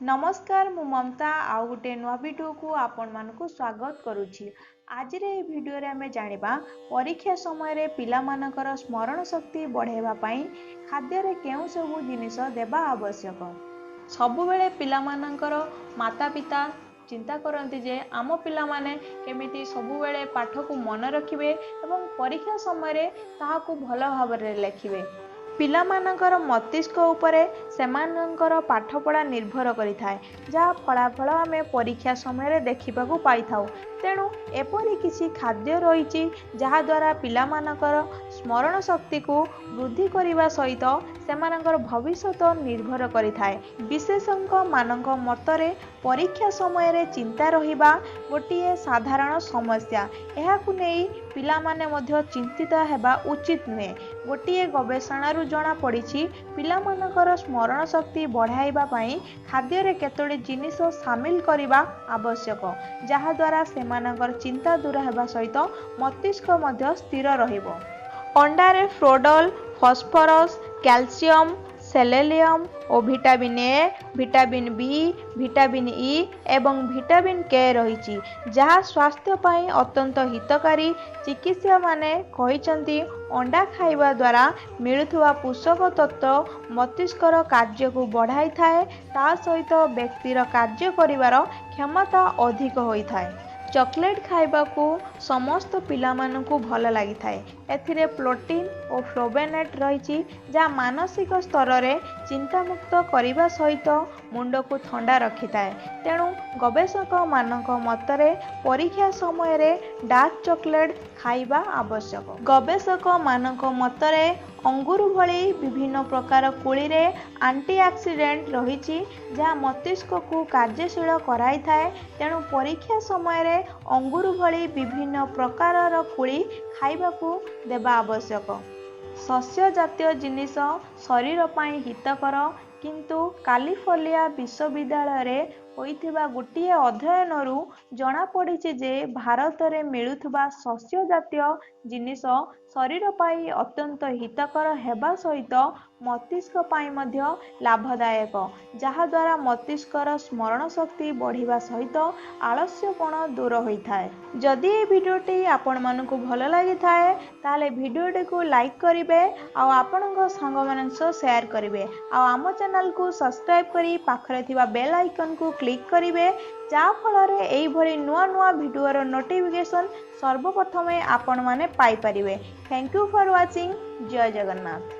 ନମସ୍କାର, ମୁଁ ମମତା, ଆଉ ଗୋଟେ ନୂଆ ଭିଡ଼ିଓକୁ ଆପଣମାନଙ୍କୁ ସ୍ୱାଗତ କରୁଛି। ଆଜିର ଏହି ଭିଡ଼ିଓରେ ଆମେ ଜାଣିବା ପରୀକ୍ଷା ସମୟରେ ପିଲାମାନଙ୍କର ସ୍ମରଣ ଶକ୍ତି ବଢ଼ାଇବା ପାଇଁ ଖାଦ୍ୟରେ କେଉଁ ସବୁ ଜିନିଷ ଦେବା ଆବଶ୍ୟକ। ସବୁବେଳେ ପିଲାମାନଙ୍କର ମାତା ପିତା ଚିନ୍ତା କରନ୍ତି ଯେ ଆମ ପିଲାମାନେ କେମିତି ସବୁବେଳେ ପାଠକୁ ମନେ ରଖିବେ ଏବଂ ପରୀକ୍ଷା ସମୟରେ ତାହାକୁ ଭଲ ଭାବରେ ଲେଖିବେ। ପିଲାମାନଙ୍କର ମସ୍ତିଷ୍କ ଉପରେ ସେମାନଙ୍କର ପାଠପଢ଼ା ନିର୍ଭର କରିଥାଏ, ଯାହା ଫଳାଫଳ ଆମେ ପରୀକ୍ଷା ସମୟରେ ଦେଖିବାକୁ ପାଇଥାଉ। ତେଣୁ ଏପରି କିଛି ଖାଦ୍ୟ ରହିଛି ଯାହାଦ୍ୱାରା ପିଲାମାନଙ୍କର ସ୍ମରଣ ଶକ୍ତିକୁ ବୃଦ୍ଧି କରିବା ସହିତ ସେମାନଙ୍କର ଭବିଷ୍ୟତ ନିର୍ଭର କରିଥାଏ। ବିଶେଷଜ୍ଞମାନଙ୍କ ମତରେ ପରୀକ୍ଷା ସମୟରେ ଚିନ୍ତା ରହିବା ଗୋଟିଏ ସାଧାରଣ ସମସ୍ୟା। ଏହାକୁ ନେଇ ପିଲାମାନେ ମଧ୍ୟ ଚିନ୍ତିତ ହେବା ଉଚିତ ନୁହେଁ। ଗୋଟିଏ ଗବେଷଣାରୁ ଜଣାପଡ଼ିଛି, ପିଲାମାନଙ୍କର ସ୍ମରଣ ଶକ୍ତି ବଢ଼ାଇବା ପାଇଁ ଖାଦ୍ୟରେ କେତୋଟି ଜିନିଷ ସାମିଲ କରିବା ଆବଶ୍ୟକ, ଯାହାଦ୍ୱାରା ସେମାନଙ୍କର ଚିନ୍ତା ଦୂର ହେବା ସହିତ ମସ୍ତିଷ୍କ ମଧ୍ୟ ସ୍ଥିର ରହିବ। ଅଣ୍ଡାରେ ପ୍ରୋଡଲ୍, ଫସ୍ଫରସ୍, କ୍ୟାଲସିୟମ, ସେଲେନିୟମ ଓ vitamin A, vitamin B, vitamin E ଏବଂ ଭିଟାମିନ୍ କେ ରହିଛି, ଯାହା ସ୍ୱାସ୍ଥ୍ୟ ପାଇଁ ଅତ୍ୟନ୍ତ ହିତକାରୀ। ଚିକିତ୍ସକମାନେ କହିଛନ୍ତି, ଅଣ୍ଡା ଖାଇବା ଦ୍ୱାରା ମିଳୁଥିବା ପୋଷକ ତତ୍ତ୍ୱ ମସ୍ତିଷ୍କର କାର୍ଯ୍ୟକୁ ବଢ଼ାଇଥାଏ, ତା ସହିତ ବ୍ୟକ୍ତିର କାର୍ଯ୍ୟ କରିବାର କ୍ଷମତା ଅଧିକ ହୋଇଥାଏ। ଚକୋଲେଟ୍ ଖାଇବାକୁ ସମସ୍ତ ପିଲାମାନଙ୍କୁ ଭଲ ଲାଗିଥାଏ। ଏଥିରେ ପ୍ରୋଟିନ୍ ଓ ଫ୍ଲେଭୋନଏଡ୍ ରହିଛି, ଯାହା ମାନସିକ ସ୍ତରରେ ଚିନ୍ତାମୁକ୍ତ କରିବା ସହିତ ମୁଣ୍ଡକୁ ଥଣ୍ଡା ରଖିଥାଏ। ତେଣୁ ଗବେଷକମାନଙ୍କ ମତରେ ପରୀକ୍ଷା ସମୟରେ ଡାର୍କ ଚକୋଲେଟ୍ ଖାଇବା ଆବଶ୍ୟକ। ଗବେଷକମାନଙ୍କ ମତରେ ଅଙ୍ଗୁର ଭଳି ବିଭିନ୍ନ ପ୍ରକାର କୋଳିରେ ଆଣ୍ଟିଅକ୍ସିଡେଣ୍ଟ ରହିଛି, ଯାହା ମସ୍ତିଷ୍କକୁ କାର୍ଯ୍ୟଶୀଳ କରାଇଥାଏ। ତେଣୁ ପରୀକ୍ଷା ସମୟରେ ଅଙ୍ଗୁର ଭଳି ବିଭିନ୍ନ ପ୍ରକାରର କୋଳି ଖାଇବାକୁ ଦେବା ଆବଶ୍ୟକ। ଶସ୍ୟ ଜାତୀୟ ଜିନିଷ ଶରୀର ପାଇଁ ହିତକର, କିନ୍ତୁ କାଲିଫର୍ନିଆ ବିଶ୍ୱବିଦ୍ୟାଳୟରେ ହୋଇଥିବା ଗୋଟିଏ ଅଧ୍ୟୟନରୁ ଜଣାପଡ଼ିଛି ଯେ ଭାରତରେ ମିଳୁଥିବା ଶସ୍ୟ ଜାତୀୟ ଜିନିଷ ଶରୀର ପାଇଁ ଅତ୍ୟନ୍ତ ହିତକର ହେବା ସହିତ ମସ୍ତିଷ୍କ ପାଇଁ ମଧ୍ୟ ଲାଭଦାୟକ, ଯାହାଦ୍ୱାରା ମସ୍ତିଷ୍କର ସ୍ମରଣ ଶକ୍ତି ବଢ଼ିବା ସହିତ ଆଳସ୍ୟପଣ ଦୂର ହୋଇଥାଏ। ଯଦି ଏହି ଭିଡ଼ିଓଟି ଆପଣମାନଙ୍କୁ ଭଲ ଲାଗିଥାଏ, ତାହେଲେ ଭିଡ଼ିଓଟିକୁ ଲାଇକ୍ କରିବେ ଆଉ ଆପଣଙ୍କ ସାଙ୍ଗମାନଙ୍କ ସହ ସେୟାର କରିବେ, ଆଉ ଆମ ଚ୍ୟାନେଲକୁ ସବସ୍କ୍ରାଇବ୍ କରି ପାଖରେ ଥିବା ବେଲ୍ ଆଇକନ୍କୁ କ୍ଲିକ୍ କରିବେ, ଯାହାଫଳରେ ଏଇଭଳି ନୂଆ ନୂଆ ଭିଡ଼ିଓର ନୋଟିଫିକେସନ୍ ସର୍ବପ୍ରଥମେ ଆପଣମାନେ ପାଇପାରିବେ। Thank you for watching. Jay Jagannath.